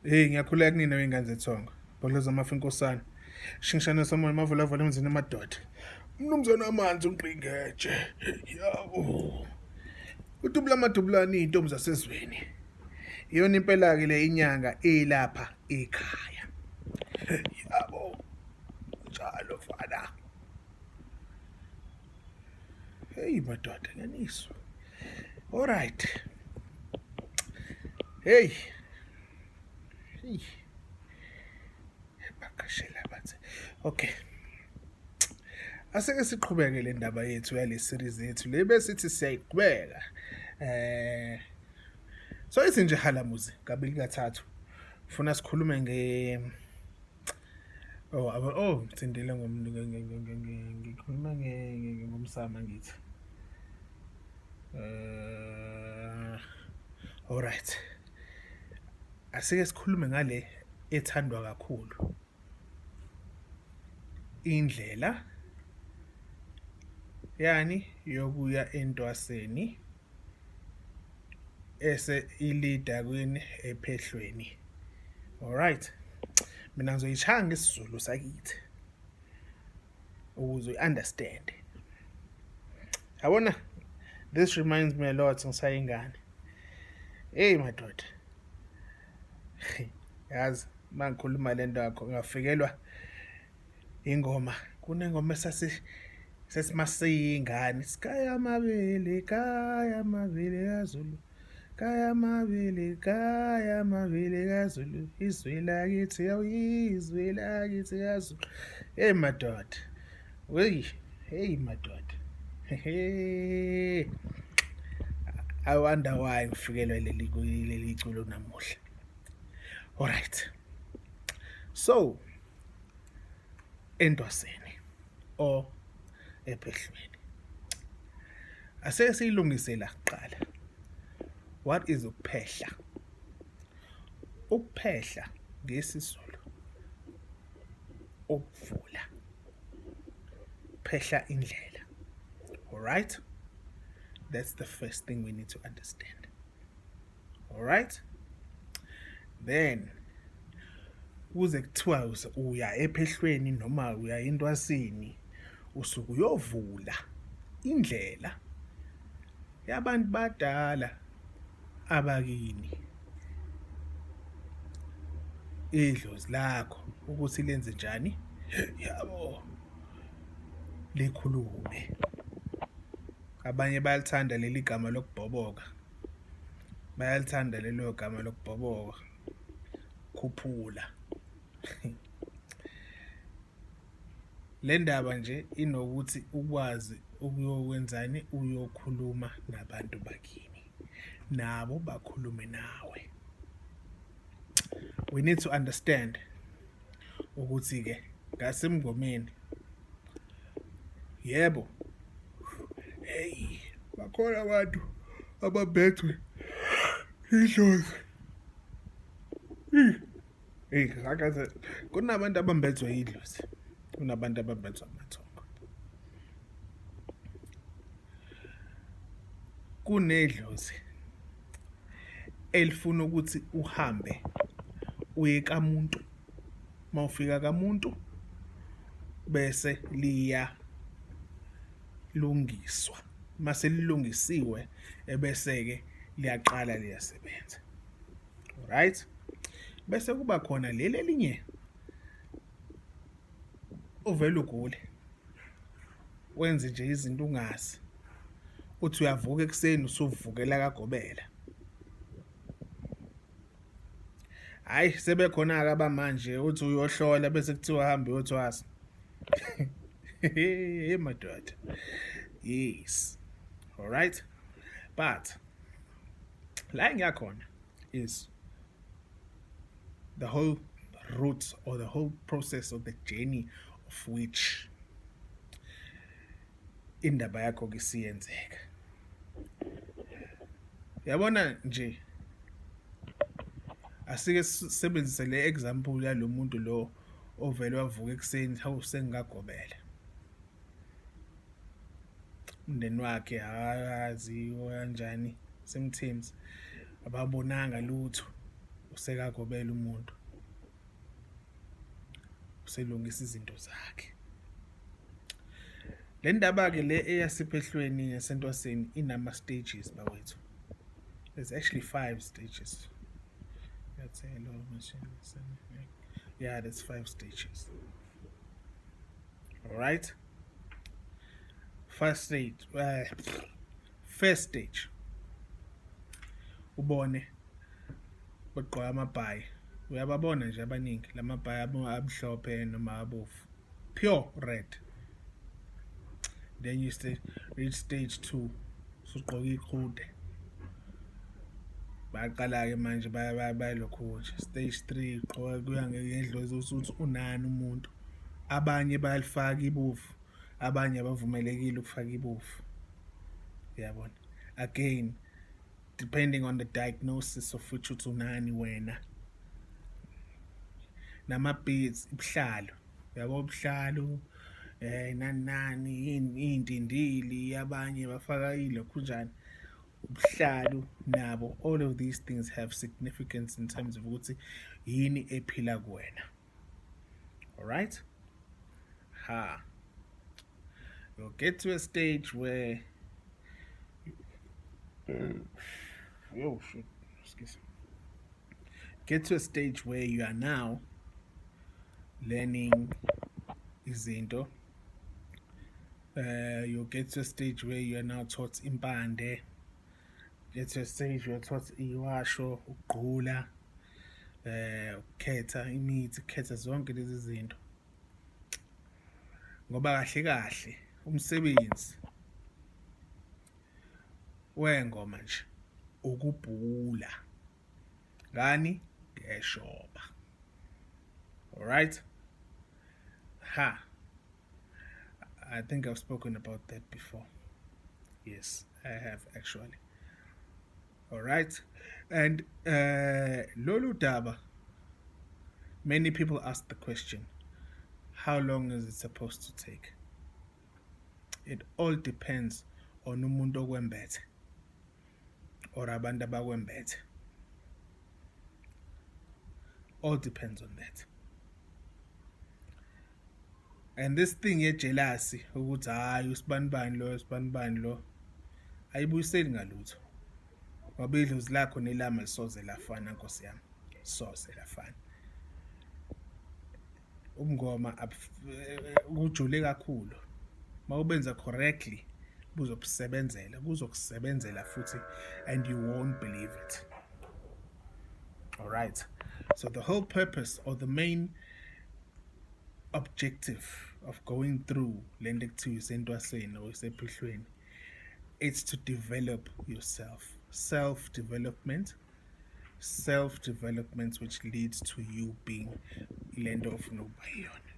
Hey, ngiyakhuleka kunina wey'ngane zethongo. Bhodloza amafa inkosana. Shingishane somoya mavulavala emzini amadoda. Mnumzane amanzi umqingetshe. Yawo. Udubula amadubulane iy'ntombi zasezweni. Iyona impela-ke le inyanga elapha ekhaya. Yabo. Njalo mfana. Hey madoda ngiyaniswa. All right. Hey. Hey. Bakashela bathi. Okay. Aseke siqhubeke le ndaba yethu yale series yethu le besithi siyayiqhubeka. Eh So ithi nje halamuzi kabili kathathu. Funa sikhulume nge Oh, oh, ngithindile ngikhuluma ngomsamo ngithi. Eh, alright. Asike sikhulume ngale ethandwa kakhulu. Indlela yani yokuya entwaseni ese ilida kwini ephehlweni. Alright. Mina ngizoyishaya ngesiZulu sakithi ukuze uyi-understand. Yabona, this reminds me a lot ngisayingane. Hey madoda. Yazi mangikhuluma lento yakho ngafikelwa ingoma. Kunengoma esasi sesimasiyingane. Sikaya amabele, kaya amabele kaZulu. Kaya amabele, kaya amabele kaZulu. Izwe lakithi yawuyizwe lakithi kaZulu. Hey madoda. Wey, hey madoda. Hey. I wonder why ngifikelwa leli leli culo namuhla. Alright. So, entwaseni or ephehlweni. Aseke siyilungise la kuqala. What is ukuphehla? Ukuphehla ngesiZulu ukuvula. Phehla indlela. Alright? That's the first thing we need to understand. Alright? Then kuze kuthiwa uya ephehlweni noma uya entwasini usuke uyovula indlela yabantu badala abakini idlozi lakho ukuthi lenze njani yabo likhulume. Abanye bayalithanda leli gama lokubhoboka, bayalithanda lelo gama lokubhoboka, khuphula. Le ndaba nje inokuthi ukwazi ukuyokwenzani uyokhuluma nabantu bakini, nabo bakhulume nawe. We need to understand ukuthi-ke ngasemngomeni yebo hey bakhona abantu ababhethwe idlozi. Hey, ngakaze kunabantu abambethwe idlozi, kunabantu abambethwe amathongo. Kunedlozi elifuna ukuthi uhambe uye kamuntu, mawufika kamuntu bese liya lungiswa, mase lilungisiwe ebese-ke liyaqala liyasebenza. Right? Bese kuba khona leli elinye uvele ugule wenze nje izinto ungazi, uthi uyavuka ekuseni usuvukela kagobela. Hhayi sebekhona-ke abamanje uthi uyohlola bese kuthiwa hambe uyothwasa. Hey madoda. Yes. All right. But la engiyakhona is the whole route or the whole process of the journey of which indaba yakho ke siyenzeka. Yabona nje asike sisebenzise le example yalo muntu lo ovele wavuka ekuseni hawu sengingagobela. Umndeni wakhe akazi kanjani symptoms ababonanga lutho. Usekagobela umuntu, uselungisa izinto zakhe. Le ndaba-ke le eyasephehlweni yasentwaseni inama-stages, bakwethu. There's actually five stages. Yeah, there's five stages. All right, first stage, first stage, ubone begqoka amabhayi. Uyababona nje abaningi lamabhayi amhlophe noma abovu, pure red. Then you reach stage 2, usugqoka iqhude. Bayaqala-ke manje, bayalokhu nje. Stage 3, gqoka kuya ngedlozi usuthi unani umuntu. Abanye bayalifaka ibovu, abanye abavumelekile ukufaka ibovu, uyabona. Again, depending on the diagnosis of which uthi unani wena. Nama-beads, ubuhlalo, uyabo, ubuhlalo, nani nani, iy'ntindili, abanye bafaka ilokhunjani, ubuhlalu nabo. All of these things have significance in terms of ukuthi yini ephila kuwena. Alright, ha, you'll get to a stage where, oh shit, excuse me, get to a stage where you are now learning izinto. You'll get to a stage where you are now taught impande, get to a stage where you're taught iwasho, ukugqula, ukukhetha imithi, ukukhetha zonke lezi zinto, ngoba kahle kahle umsebenzi wengoma nje ukubhula ngani ngeshoba. Alright, ha, I think I've spoken about that before. Yes, I have actually. All right, and lolu daba, many people ask the question, how long is it supposed to take? It all depends on umuntu okwembethe or abantu abakwembethe. All depends on that. And this thing ye-jealousy ukuthi hayi, usibanibani lo, usibanibani lo, ayibuyiseli ngalutho, ngoba idlozi lakho nelami lisoze lafana, nkosi yami, soze lafana. Ubungoma kujule kakhulu. Mawubenza correctly, buzokusebenzela, kuzokusebenzela futhi, and you won't believe it. All right, so the whole purpose or the main objective of going through le nto ekuthiwa isentwaseni or isephehlweni, it's to develop yourself. Self development, self development, which leads to you being le nto ofuna ukuba yiyona.